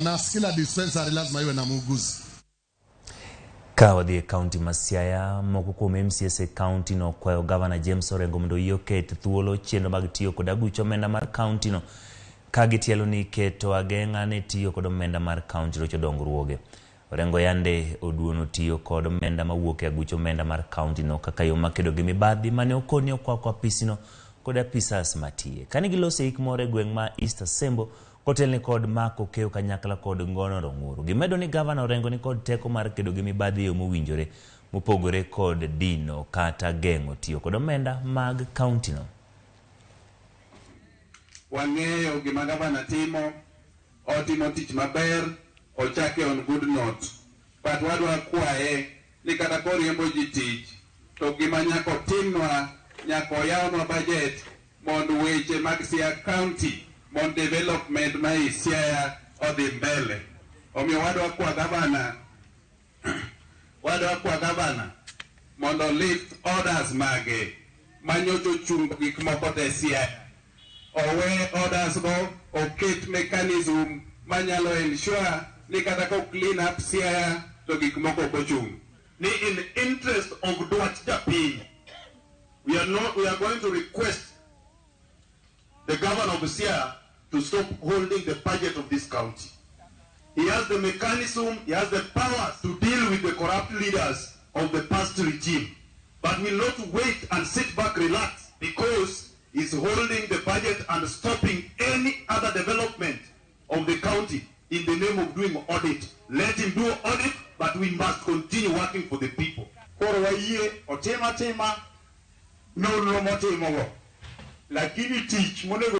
Nurse, kila dispensary lazima iwe na muuguzi. Ka wadhi e kaunti ma Siaya, moko kuom MCAs e kaunti no okwayo gavana James Orengo mondo oyie oket thuolo chenro mag tiyo kod aguch omenda mar kaunti no ka gitielo ni keto ageng'a ne tiyo kod omenda mar kaunti rocho dongruoge. Orengo yande oduono tiyo kod omenda mawuok e aguch omenda mar kaunti no kaka yo mar kedo gi mibadhi mane okoni okwako apisino kod apisas matiye. Kane giloso e ik moro e gweng' ma East Asembo kotelni kod Mark Okeyo kanyakla kod Ngono Rong'uro. Gimedo ni gavana Orengo ni kod teko mar kedo gi mibadhi e yo mowinjore mopogore kod dino kata geng'o tiyo kod omenda mag kaunti no. Wang'eyo gima gavana timo, otimo tich maber, ochake on good note. But wadwa kwaye ni kata koriembo ji tich, to gima nyaka otimnwa, nyaka oyawnwa budget mondo weche mag Siaya County, mondo development ma i Siaya odhi mbele. Omiyo wadwa kwa gavana mondo lift orders mage manyocha ochungo gik moko te Siaya. Owe orders go, oket mechanism manyalo ensure ni kata ko clean up Siaya to gik moko ok ochung'. Ni in interest of dwach japiny, we are not, we are going to request the governor of Siaya to stop holding the budget of this county. He has the mechanism, he has the power to deal with the corrupt leaders of the past regime. But will not wait and sit back, relax, because he's holding the budget and stopping any other development of the county in the name of doing audit. Let him do audit, but we must continue working for the people. Koro wayie otim atima nonro motimogo, lakini tich monego